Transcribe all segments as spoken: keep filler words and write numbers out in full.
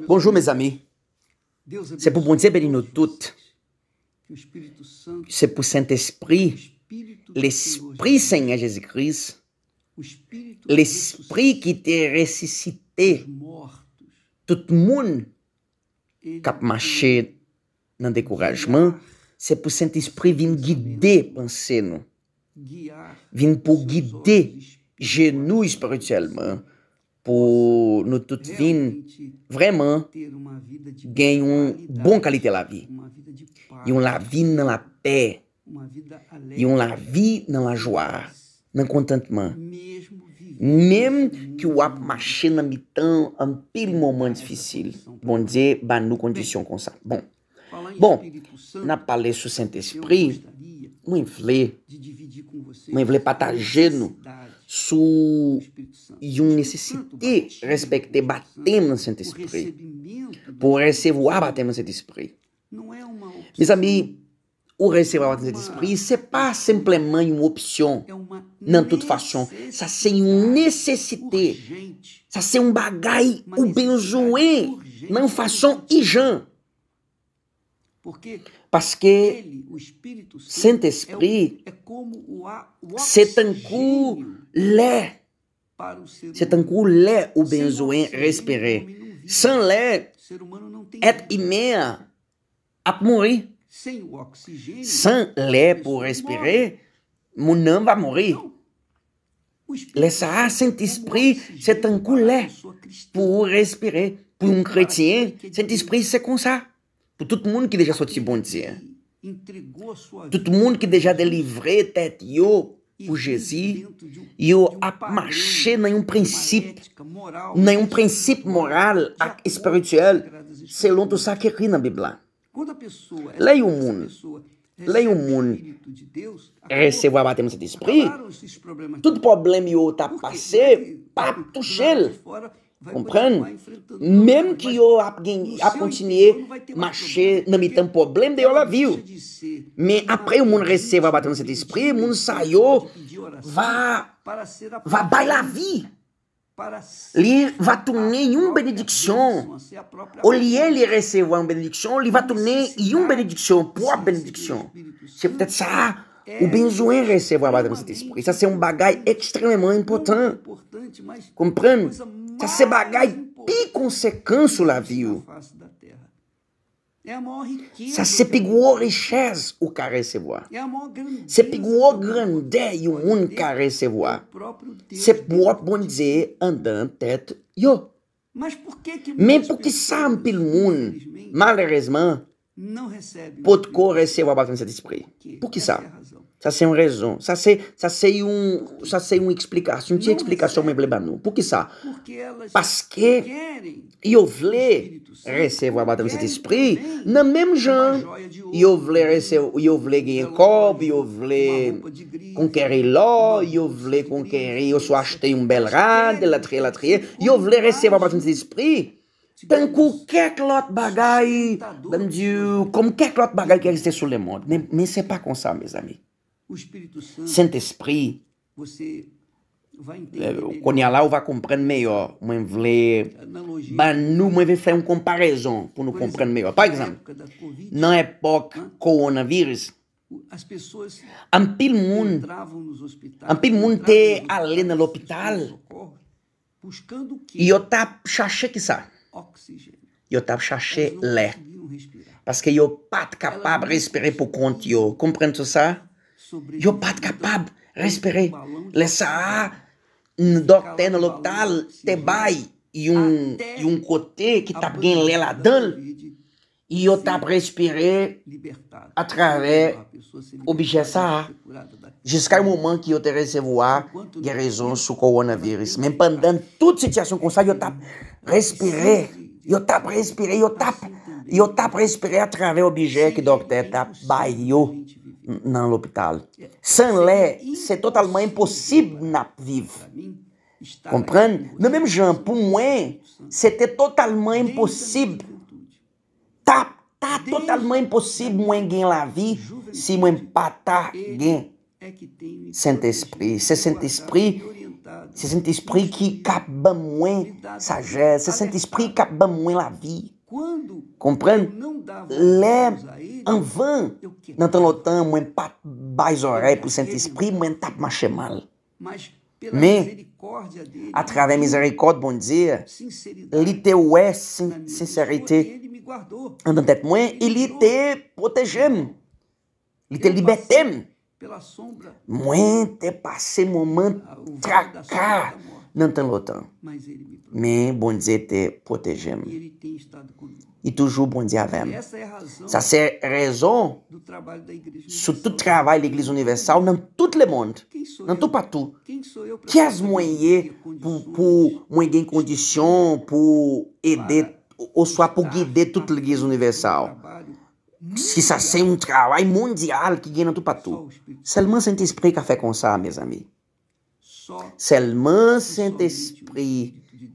Bonjou, mezanmi. Se pou Bondye beni nou tout. Se pou Sentespri, Lespri Senyè Jezi Kris, Lespri ki te resisite tout moun k ap mache nan dekourajman, se pou Sentespri vin gide panse nou, vin pou gide je nou espirityèlman, pou nou tout vin vrèman gen yon bon kalite lavi, yon lavi nan lapè, yon lavi nan lajwa, nan kontantman. Menm ke w ap mache nan mitan anpil moman difisil, Bondye ba nou kondisyon konsa. Bon, bon, n ap pale sou Sentespri. Mwen vle, mwen vle pataje nou sou yon nesesite respekte batèm nan Sentespri. Pou resevwa batèm nan Sentespri. Mezanmi, ou resevwa batèm Sentespri, se pa senpleman yon opsyon. Nan tout fason, sa se yon nesesite. Sa se yon bagay ou bezwen nan yon fason ijan. Paske Sentespri se tankou lè, se tankou lè ou bezwen respire. San lè, èt imen an ap mouri. San lè pou respire, moun nan va mouri. Lè sa a, Sentespri se tankou lè pou ou respire. Pou yon kretyen, Sentespri se konsa. Pou tout moun ki deja sòti Bondye, tout moun ki deja delivre tèt yo pou Jezi, yo ap mache nan yon prensip, nan yon prensip moral ak espirityèl, selon tout sa ki ekri nan Bib la. Lè yon moun, lè yon moun resevwa batèm Sentespri, tout pwoblèm yo t ap pase p ap touche l. Konprann? Menm ki yo ap gen, ap kontinye mache nan mitan pwoblèm deyò lavi w. Men apre yon moun resevwa batèm Sentespri, moun sa yo va, va bay lavi. Li va tounen yon benediksyon. Olye li resevwa yon benediksyon, li va tounen yon benediksyon, pwòp benediksyon. Se poutèt sa, ou bezwen resevwa batèm Sentespri. Sa se yon bagay ekstrèmeman enpòtan. Konprann? Sa se bagay pi konsekan sou lavi w. Sa se pi gwo richès ou ka resevwa. Se pi gwo grandè yon moun ka resevwa. Se pwòp Bondye anndan tèt yo. Men poukisa anpil moun, malerezman, potko resevwa batèm Sentespri? Poukisa? Sa se yon rezon. Sa se, sa se yon, sa se yon eksplikasyon, yon ti eksplikasyon mwen vle ban nou. Poukisa? Paske yo vle resevwa batèm Sentespri nan menm jan yo vle resevwa, yo vle gen kòb, yo vle konkeri lò, yo vle konkeri, yo swa achte yon bèl rad, elatriye, elatriye. Yo vle resevwa batèm Sentespri tankou kèk lòt bagay, ban m di w, kòm kèk lòt bagay ki egziste sou lemonn. Men, men se pa konsa, mezanmi. Sentespri, eh, kounye a la, ou va konprann meyè. Mwen vle ban nou, mwen vle fè yon konparezon pou nou konprann meyè. Pa egzanp, nan epòk kowonaviris, anpil moun, anpil moun te ale nan lopital. Yo t ap chache kisa? Yo t ap chache lè. Paske yo pa t kapab respire pou kont yo. Konprann sou sa? Yo pa t kapab respire. Lè sa a, n-, dòktè nan lopital te bay yon, yon kote ki t ap gen lè ladan l. Yo t ap respire atravè objè sa a, jiska yon moman ki yo te resevwa gerezon sou kowonaviris. Men pandan tout sitiyasyon konsa, yo t ap respire, yo t ap respire, yo t ap, yo t ap respire atravè objè ke dòktè t ap bay yo n-, nan lopital. San lè, se totalman enposib n ap viv. Konprann? Nan menm jan, pou mwen, se te totalman enposib. Ta, ta totalman enposib mwen gen lavi si mwen pa ta gen Sentespri. Se Sentespri Se Sentespri ki k ap ban mwen sajès. Se Sentespri k ap ban mwen lavi. Konprann? Lè anvan, nan tan lontan, mwen pa t bay zòrèy pou Sentespri, mwen t ap mache mal. Men, atravè mizerikòd Bondye, li te wè sen- sensète anndan tèt mwen e li te pwoteje m. Li te libète m. Mwen te pase moman traka nan tan lontan. Men Bondye te pwoteje m. Li toujou Bondye avè m. Sa se rezon sou tout travay Legliz Inivèsal nan tout lemonn, nan toupatou. Kiyès mwen ye pou, pou mwen gen kondisyon pou ede oswa pou gide tout Legliz Inivèsal? Si sa se yon travay mondyal ki gen nan toupatou. Sèlman Sentespri ka fè konsa, mezanmi. Sèlman Sentespri,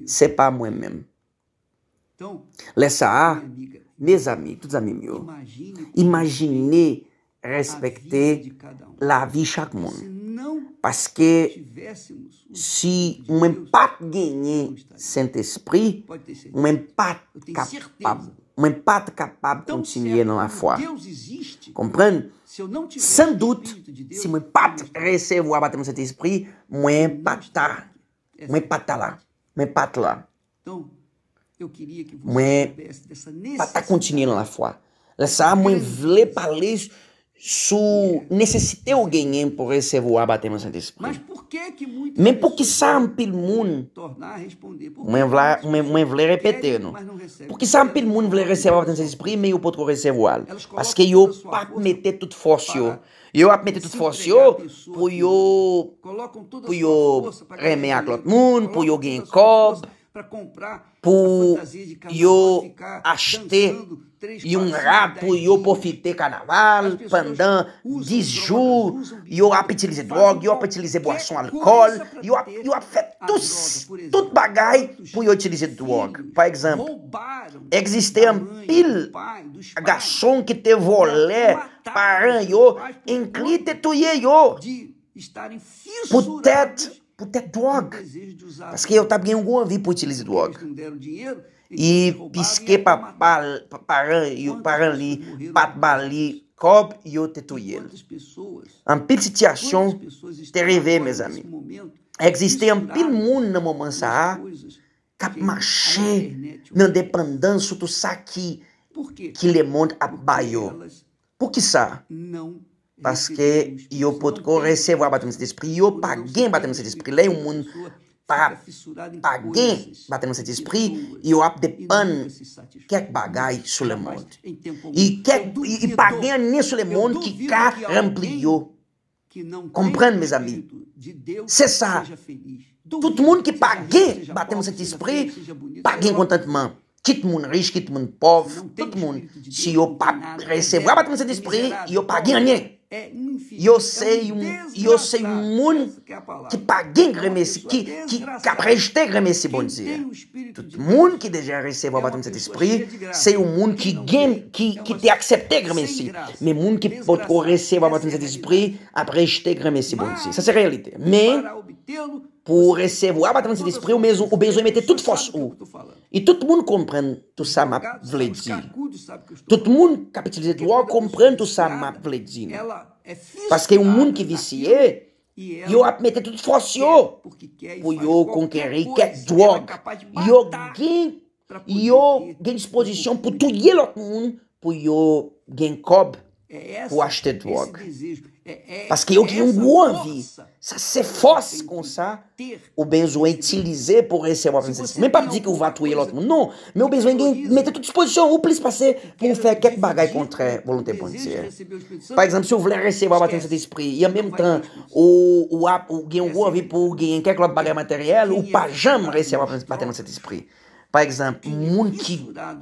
se pa mwen menm. Lè sa a, mezanmi, tout zanmi m yo, imajine respekte lavi chak moun. Paske si mwen pa t genyen Sentespri, mwen pa t kapab, mwen pa t kapab kontinye nan lafwa. Konprann? San dout, si mwen pa t resevwa batèm Sentespri, mwen pa ta, mwen pa ta la. Mwen pa t la. Mwen pa ta kontinye nan lafwa. Lè sa a, mwen vle pale sou nesesite ou genyen pou resevwa batèm Sentespri. Men poukisa anpil moun, mwen vle, mwen, mwen vle repete nou, poukisa anpil moun vle resevwa batèm Sentespri, men yo potko resevwa l? Paske yo p ap mete tout fòs yo. Yo ap mete tout fòs yo pou yo, pou yo renmen ak lòt moun, pou yo gen kòb, pou yo achte yon rad pou yo pwofite kanaval pandan dis jou, yo ap itilize dwòg, yo ap itilize bwason alkòl, yo ap, yo ap fè tout, tout bagay pou yo itilize dwòg. Pa egzanp, egziste anpil gason ki te vòlè paran yo, enkli te touye yo. Poutèt, poutèt dwòg. Paske yo t ap gen yon gwo anvi pou itilize dwòg. E piske papa, paran, yo, paran li pa t ba li kòb, yo te touye l. Anpil sitiyasyon te rive, mezanmi. Egziste anpil moun nan moman sa a k ap mache nan depandans sou tout sa ki, ki lemonn ap ba yo. Poukisa? Paske yo potko resevwa batèm Sentespri, yo pa gen batèm Sentespri. Lè yon moun pa, pa gen batèm Sentespri, yo ap depann kèk bagay sou lemonn. E kèk, e, e pa gen anyen sou lemonn ki ka ranpli yo. Konprann, mezanmi. Se sa. Tout moun ki pa gen batèm Sentespri pa gen kontantman. Kit moun rich, kit moun pòv, tout moun, si yo pa resevwa batèm Sentespri, yo pa gen anyen. Yo se yon, yo se yon moun ki pa gen grenmesi, ki, ki, k ap rejte grenmesi Bondye. Tout moun ki deja resevwa batèm Sentespri, se yon moun ki gen, ki, ki te aksepte grenmesi. Men moun ki potko resevwa batèm Sentespri ap rejte grenmesi Bondye. Sa se reyalite. Men, pou w resevwa batèm Sentespri, ou bezwen, ou bezwen mete tout fòs ou. E tout moun konprann tout sa m ap vle di. Tout moun k ap itilize dwòg konprann tout sa m ap vle di. Paske yon moun ki visye, yo ap mete tout fòs yo pou yo konkeri kèk dwòg. Yo gen, yo gen dispozisyon pou touye lòt moun pou yo gen kòb pou achte dwòg. Paske yo gen yon gwo anvi. Sa se fòs konsa ou bezwen itilize pou resevwa batèm Sentespri. Men pa di ke ou va touye lòt moun. Non, men ou bezwen gen, mete tout dispozisyon ou plis pase pou w fè kèk bagay kontrè volonte Bondye. Pa egzanp, si w vle resevwa batèm Sentespri, e an menm tan, ou, ou ap, ou gen yon gwo anvi pou w genyen kèk lòt bagay materyèl, ou pa janm resevwa batèm Sentespri. Pa egzanp, moun ki,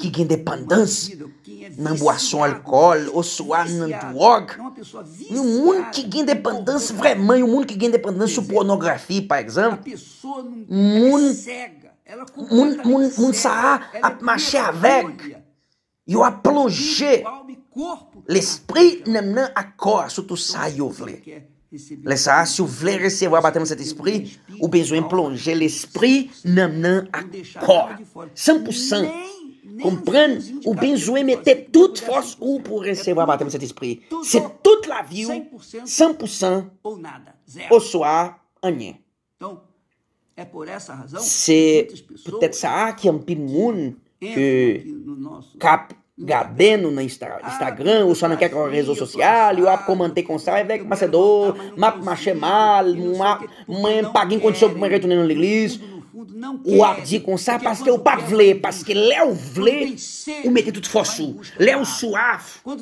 ki gen depandans nan bwason alkòl oswa nan dwòg, yon moun ki gen depandans vrèman, yon moun ki gen depandans sou pònografi, pa egzanp, moun, moun, moun, moun sa a ap mache avèg. Yo ap plonje lespri, nanm nan ak kò a sou tout sa yo vle. Lè sa a, si w vle resevwa batèm Sentespri, ou bezwen plonje lespri, nanm nan ak kò a. San pou san. Konprann, ou bezwen mete tout fòs ou pou resevwa batèm Sentespri. Se tout lavi w, san pou san, oswa anyen. Se poutèt sa a ki anpil moun ke k ap gade nou nan Insta- Instagram oswa nan kèk rezo sosyal, yo ap kòmante konsa avèk Masedo, m ap mache mal, m ap- mwen pa gen kondisyon pou mwen retounen nan legliz. Ou ap di konsa paske ou pa t vle, paske lè ou vle, ou mete tout fòs ou. Lè ou swaf, ou,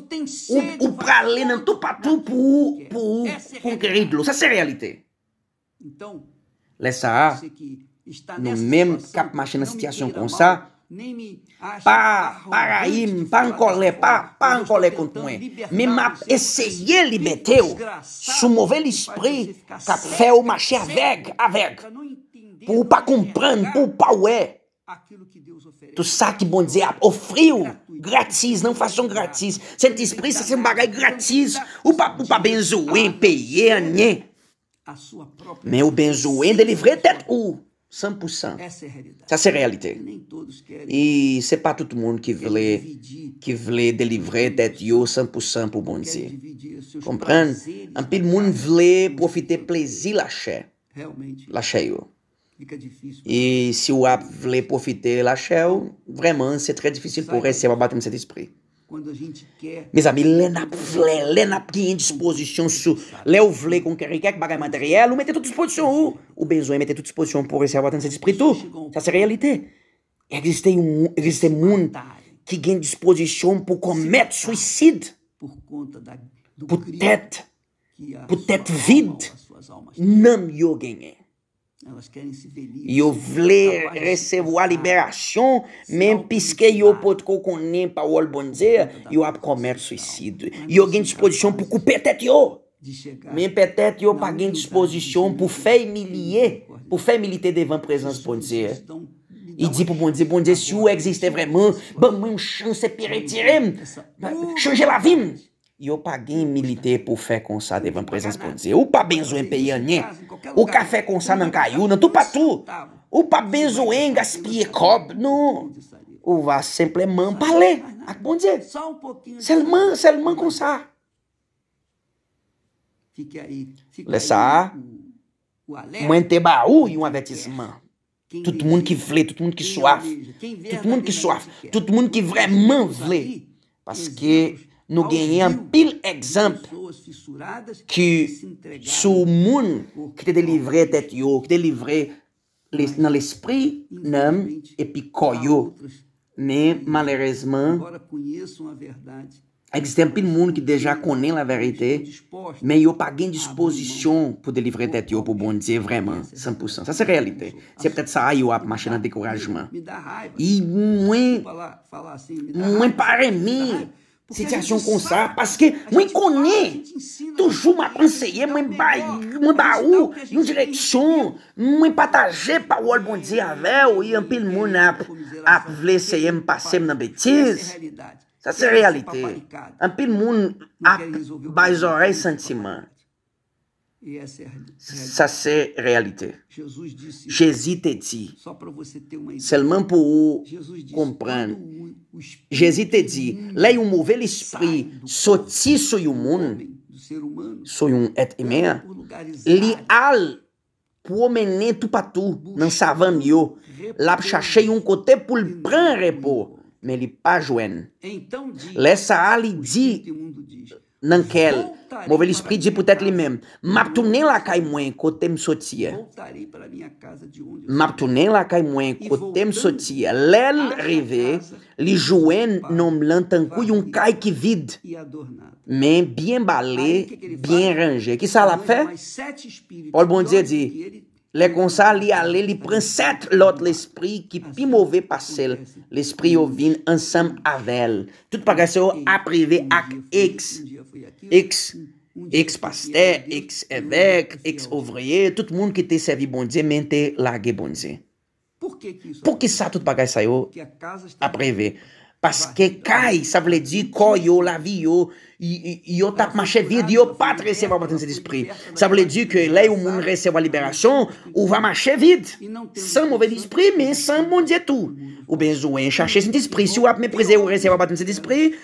ou prale nan toupatou pou, pou konkeri dlo. Sa se reyalite. Lè sa a, nou menm k ap mache nan sitiyasyon konsa, pa, pa rayi m, pa an kòlè, pa, pa an kòlè kont mwen. Men m ap eseye libète w sou move lespri k ap fè w mache avèg, avèg. Pou w pa konprann, pou w pa wè. Tout sa ki Bondye ap ofri w gratis, nan fason gratis. Sentespri, sa se yon bagay gratis. Ou pa, ou pa bezwen peye anyen. Men ou bezwen delivre tèt ou san pou san. Sa se reyalite. E se pa tout moun ki vle, ki vle delivre tèt yo san pou san pou Bondye. Konprann? Anpil moun vle pwofite plezi lachè, lachè yo. E si w ap vle pwofite lachè w, vrèman, se trè difisil pou w resevwa batèm Sentespri. Mezanmi, lè n ap vle, lè n ap genyen dispozisyon sou, lè w vle konkeri kèk bagay materyèl, ou mete tout dispozisyon ou. Ou bezwen mete tout dispozisyon pou w resevwa batèm Sentespri tou. Sa se reyalite. Egziste yon, egziste moun ki gen dispozisyon pou komèt swisid poutèt, poutèt vid nanm yo genyen. Yo vle resevwa liberasyon, men piske yo potko konnen pawòl Bondye, yo ap komèt swisid. Yo gen dispozisyon pou koupe tèt yo. Men petèt yo pa gen dispozisyon pou fè imilye, pou fè imilite devan prezans Bondye. Li di pou Bondye, Bondye, si w egziste vrèman, ban mwen yon chans epi retire m. Chanje lavi m. Yo pa gen imilite pou fè konsa devan prezans Bondye. Ou pa bezwen peye anyen. Ou ka fè konsa nan kay ou, nan toupatou. Ou pa bezwen gaspiye kòb, non. Ou va senpleman pale ak Bondye. Sèlman, sèlman konsa. Lè sa a, mwen te ba ou yon avètisman. Tout moun ki vle, tout moun ki swaf, tout moun ki swaf, tout moun ki vrèman vle. Paske nou genyen anpil egzanp ki sou moun ki te delivre tèt yo, ki delivre les- nan lespri, nanm, epi kò yo. Men malerezman, egziste anpil moun ki deja konnen laverite, men yo pa gen dispozisyon pou delivre tèt yo pou Bondye vrèman, san pou san. Sa se reyalite. Se petèt sa a yo ap mache nan dekourajman. E mwen, mwen pa renmen sitiyasyon konsa, paske mwen konnen, toujou m ap anseye, mwen bay, mwen ba ou yon direksyon, mwen pataje pawòl Bondye avè w, e anpil moun ap, ap vle eseye m pase m nan betiz. Sa se reyalite. Anpil moun ap bay zòrèy santiman. Sa se reyalite. Jezi te di, sèlman pou ou konprann, Jezi te di, lè yon move lespri soti sou yon moun, sou yon èt imen an, li al pwomennen toupatou nan savann yo. L ap chache yon kote pou l pran repo, men li pa jwenn. Lè sa a, li di nan kè l, move lespri di pou tèt li menm, m ap tounen lakay mwen kote m soti a. M ap tounen lakay mwen kote m soti a. Lè l rive, li jwenn nonm lan tankou yon kay ki vid, men byen bale, byen ranje. Kisa l ap fè? Pawòl Bondye di, lè konsa, li ale, li pran sèt lòt lespri ki pi move pase l. Lespri yo vin ansanm avè l. Tout bagay sa yo ap rive ak eks, eks, eks pastè, eks evèk, eks ouvriye, tout moun ki te sèvi Bondye, men te lage Bondye. Poukisa tout bagay sa yo ap rive? Paske kay, sa vle di kò yo, lavi yo, y- y- yo t ap mache vid, yo pa t resevwa batem Sentespri. Sa vle di ke lè yon moun resevwa liberasyon, ou va mache vid. San move lespri, men san Bondye tou. Ou bezwen chache Sentespri. Si w ap meprize ou resevwa batem Sentespri,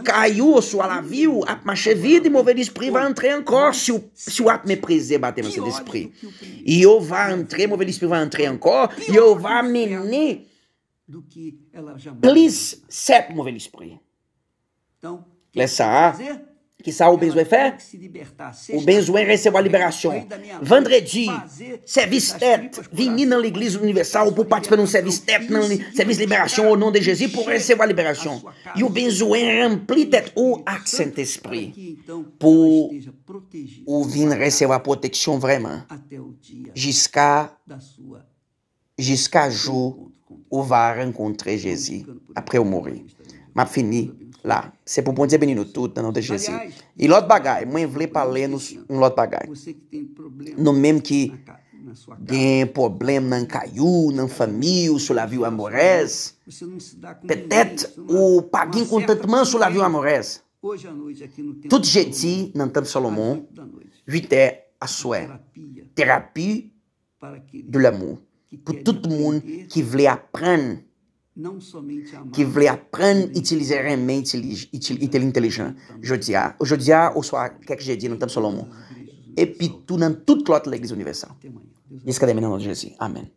kay ou oswa lavi ou ap mache vid, move lespri va antre ankò. Si w, si w ap meprize batem Sentespri, yo va antre, move lespri va antre ankò, yo va mennen plis sèt move lespri. Lè sa a, ki sa ou bezwen fè? Ou bezwen resevwa liberasyon. Vandredi, sèvis tèt, vini nan legliz inivèsal pou patisipe nan sèvis tèt, nan li- sèvis liberasyon o non de Jezi pou resevwa liberasyon. Yo bezwen ranpli tèt ou ak Sentespri pou ou vin resevwa pwoteksyon vrèman jiska jiska jou ou va rankontre Jezi apre ou mouri. M ap fini la. Se pou Bondye beni nou tout nan non de Jezi. E lòt bagay, mwen vle pale nou s- yon lòt bagay. Nou menm ki gen pwoblèm nan kay ou, nan fanmi ou, sou lavi w amorèz, petèt ou pa gen kontantman sou lavi w amorèz. Tout jedi nan Tanp Solomon, uit è aswè, terapi de l'amour. Pou tout moun ki vle aprann, ki vle aprann itilize renmen, itilize, itilize, entelijan. Jodi a, jodi a, oswa kèk jedi nan Tanp Solomon. Epi tou nan tout lòt legliz inivèsal. Jiska demen nan non de Jezi. Amèn.